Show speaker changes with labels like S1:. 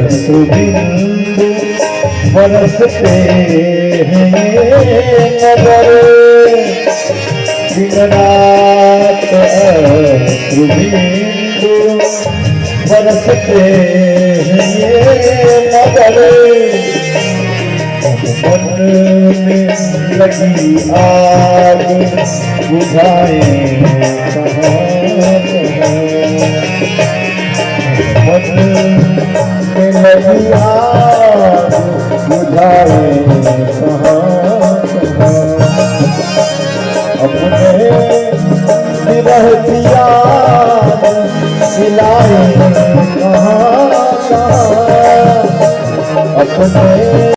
S1: अश्रुबिंदु बरसते हैं मगर, दिन रात अश्रुबिंदु बरसते हैं मगर, मन में लगी आग बुझाए कहाँ, मन में लगी आग बुझाए कहाँ कहाँ। अपने विरह की आग खिलाए कहाँ कहाँ, अपने।